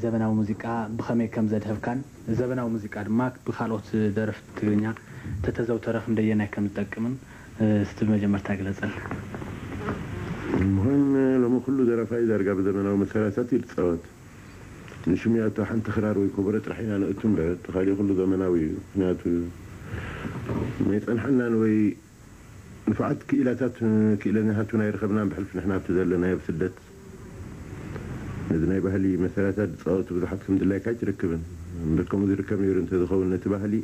ዘበናዊ ሙዚቃ ብኸመይ ከም ዘድህብካን ዘበናዊ ሙዚቃ ድማ ብኻልኦት ደረፍቲ ትግርኛ ተተዘውተረ ክንደየናይ ከም ዝጠቅምን፣ እ፣ እስቲ ብመጀመርታ ግለጸልና። እምሆን ሎሚ ኩሉ ደራፋይ ዳርጋ ብዘመናዊ መሳርያታት እዩ ዝጻወት። ንሽም ያቶ ሓንቲ ክራር ወይ ኮበሮ ጥራሕ ኢና ነእቱ እምበር፣ እቲ ካሊእ ኩሉ ዘመናዊ እዩ። ምኽንያቱ ናይ ጸንሓናን ወይ ንፉዓት ክኢላታት፣ ክኢለኛታትን ኣይረኸብናን። ብሕልፊ ንሕና ኣብቲ ዘለናዮ ኣብ ስደት ነዚ ናይ ባህሊ መሳርያታት ዝጻወቱ ብዙሓት ከም ድላይካ ኣይትረክብን። እምበር ከምኡ ዝርከብ ነይሩ እንተዝኸውን ነቲ ባህሊ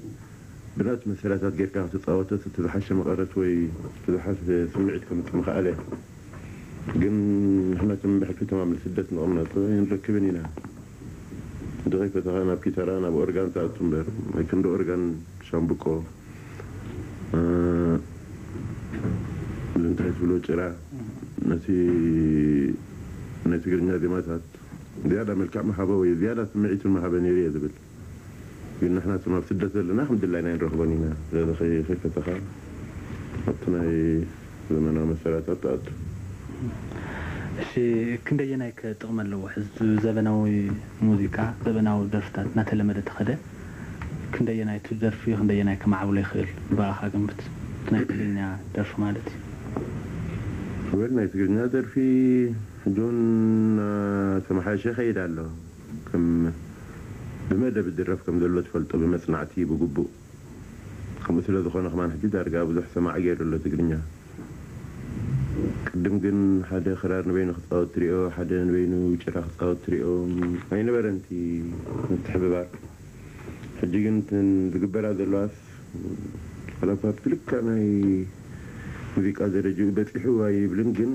ብናቱ መሳርያታት ጌርካ ክትጻወቶ እቲ ዝሓሸ መቐረት ወይ እቲ ዝሓሸ ስምዒት ከምጽእ ምኽኣለ። ግን ንሕና ከም ብሕልፊ ተማም ስደት ንቕመጥ ኣይንረክብን ኢና። እንዶ ከይፈተኻ ናብ ኪታራ ናብ ኦርጋን ትኣቱ እምበር ናይ ክንዲ ኦርጋን ሻምብቆ፣ እ፣ እንታይ ትብሎ ጭራ ነቲ ናይ ትግርኛ ዜማታት ዝያዳ መልክዕ መሃበ ወይ ዝያዳ ስምዒትን መሃበ ነይሩ እየ ዝብል። ግን ንሕና እቶም ኣብ ስደት ዘለና ከም ድላይና ንረኽቦን ኢና። ስለዚ ከይ-፣ ከይፈተኻ ኣብቲ ናይ ዘመናዊ መሳርያታት ትኣቱ። እሺ፣ ክንደየናይ ከ ጥቕሚ ኣለዎ? ሕዚ ዘበናዊ ሙዚቃ፣ ዘበናዊ ደርፍታት እናተለመደ ተኸደ፣ ክንደየናይ እቲ ደርፊ፣ ክንደየናይ ከማዕብሎ ይኽእል? ብኣኻ ግምት፣ እቲ ናይ ትግርኛ ደርፊ ማለት እዩ። ወል ናይ ትግርኛ ደርፊ ሕጂ እውን እናተመሓየሸ ይኸይድ ኣሎ። ከም ብመደብ ዝድረፍ ከም ዘሎ ትፈልጦ፣ ብመጽናዕቲ፣ ብግቡእ። ከምኡ ስለ ዝኾነ ከማን ሕጂ ዳርጋ ብዙሕ ሰማዒ ገይሩ ኣሎ ትግርኛ። ቅድም ግን ሓደ ክራር ንበይኑ ክጻወት ትሪኦ፣ ሓደ ንበይኑ ጭራ ክጻወት ትሪኦ ኣይነበረን እቲ ምትሕብባር። ሕጂ ግን እተን ዝግበራ ዘለዋስ ዋላ እኳ ኣብቲ ልክዕ ናይ ሙዚቃ ደረጅኡ በጺሑ ኣይብልን፣ ግን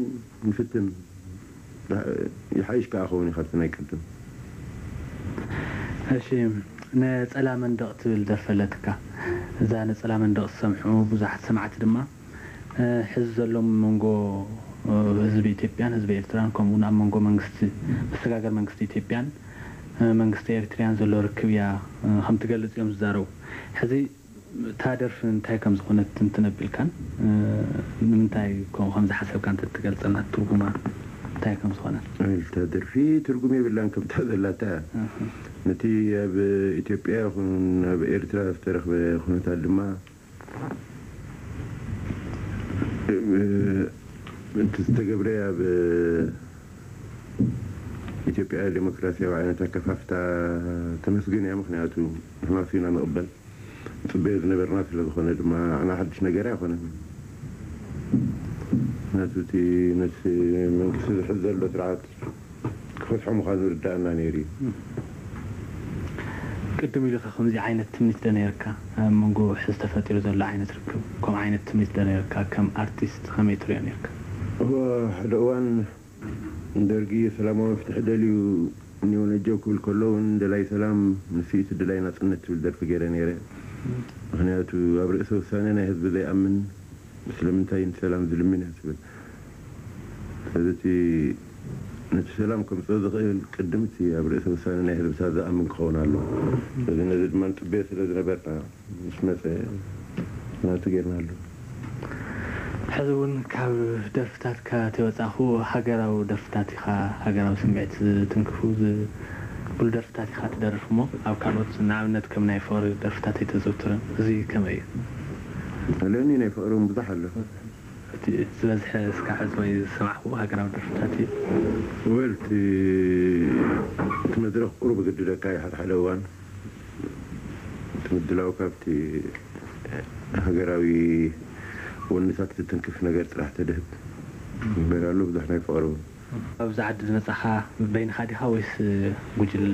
ንፍትን። ይሓይሽ ከኣ ክኸውን እዩ ካብቲ ናይ ቅድም። እሺ፣ ነጸላ መንደቕ ትብል ደርፊ ኣለትካ። እዛ ነጸላ መንደቕ ዝሰምዑ ብዙሓት ሰማዕቲ ድማ፣ እ፣ ሕዚ ዘሎ መንጎ፣ እ፣ ህዝቢ ኢትዮጵያን ህዝቢ ኤርትራን ከምኡውን ኣብ መንጎ መንግስቲ፣ መሰጋገር መንግስቲ ኢትዮጵያን፣ እ፣ መንግስቲ ኤርትርያን ዘሎ ርክብ እያ፣ እ፣ ከም ትገልጽ እዮም ዝዛረቡ። ሕዚ እታ ደርፊ እንታይ ከም ዝኾነት እንትነቢልካን፣ እ፣ ንምንታይ ከምኡ ከም ዝሓሰብካ እንተትገልጸልና፣ ትርጉማ እንታይ ከም ዝኾነ? እታ ደርፊ ትርጉም የብላን ከምታ ዘላታ። ኣህ። ነቲ ኣብ ኢትዮጵያ ይኹን ኣብ ኤርትራ ዝተረኽበ ኩነታት ድማ፣ እ፣ እቲ ዝተገብረ ኣብ ኢትዮጵያ ዴሞክራሲያዊ ዓይነት ኣከፋፍታ ተመስገን እያ። ምኽንያቱ ንሕና ኢና ንቕበል። ንጽበዮ ዝነበርና ስለ ዝኾነ ድማ ንዓና ሓድሽ ነገር ኣይኮነን። ምኽንያቱ እቲ ነቲ መንግስቲ ዝሕዝ ዘሎ ስርዓት ክፈትሖ ምዃኑ ርዳእና ነይሩ እዩ። ቅድም ኢሉኻ ከምዚ ዓይነት ትምኒት ዶ ነይርካ? ኣብ መንጎ ሕዚ ተፈጢሩ ዘሎ ዓይነት ርክብ ከምኡ ዓይነት ትምኒት ዶ ነይርካ? ከም ኣርቲስት ከመይ ትሪኦ ነይርካ? እወ፣ ሓደ እዋን ደርጊ ሰላማዊ መፍትሒ ደልዩ እኒወነጀው ክብል ከሎ እውን ደላይ ሰላም ንሱ እቲ ደላይ ናጽነት ትብል ደርፊ ገይረ ነይረ። ምኽንያቱ ኣብ ርእሰ ውሳነ ናይ ህዝቢ ዘይኣምን ስለምንታይ ንሰላም ዝልምን እያ ትብል። ስለዚ እቲ ነቲ ሰላም ከምጽኦ ዝኽእል ቅድም እቲ ኣብ ርእሰ ውሳነ ናይ ህዝብታት ዝኣምን ክኸውን ኣለዎ። ስለዚ ነዚ ድማ ንጽበዮ ስለ ዝነበርና ምስ መጸ ናቱ ጌርናሉ። ሕዚ እውን ካብ ደርፍታትካ ተወጻኹ ሃገራዊ ደርፍታት ኢኻ፣ ሃገራዊ ስምዒት ዝትንክፉ ዝብሉ ደርፍታት ኢኻ ትደርፍ እሞ ኣብ ካልኦት ንኣብነት ከም ናይ ፍቕሪ ደርፍታት ኣይተዘውትርን። እዚ ከመይ እዩ? ኣለኒ ናይ ፍቕሪ እውን ብዙሕ ኣሎ። እቲ ዝበዝሐ እስካዕ ሕዚ ወይ ዝሰማዕኩዎ ሃገራዊ ደርፍታት እዩ። ወል እቲ እቲ መድረኽ ቁሩብ ግድደካ እዩ ሓደ ሓደ እዋን። እቲ ምድላው ካብቲ ሃገራዊ ወንታት ዝትንክፍ ነገር ጥራሕ ተድህብ እምበር ኣሎ ብዙሕ ናይ ፍቕሪ እውን። ኣብዚ ዓዲ ዝመጻኻ በይንኻ ዲኻ ወይስ ጉጅለ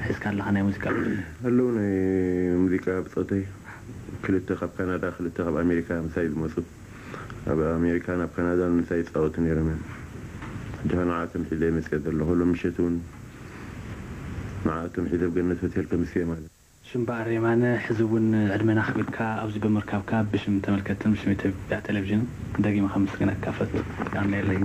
ሒዝካ ኣለኻ ናይ ሙዚቃ ጉጅለ? ኣለዉ ናይ ሙዚቃ ብጾተይ ክልተ ካብ ካናዳ ክልተ ካብ ኣሜሪካ ምሳይ ዝመጹ። ኣብ ኣሜሪካን ኣብ ካናዳን ምሳይ ይጻወቱ ነይሮም እዮም። ሕጂ ንዓቶም ሒዘ መጽየ ዘለኹ። ሎም ምሸት እውን ንዓቶም ሒዘ ኣብ ገነት ሆቴል ከምስየ ማለት። ሽምበኣር የማነ፣ ሕዚ እውን ዕድመና ኣኽቢርካ ኣብዚ ብምርካብካ ብሽም ተመልከትን ብሽም ኢትዮጵያ ቴሌቪዥን ደጊመ ከመስግነካ እፈቱ። የቐንየለይ።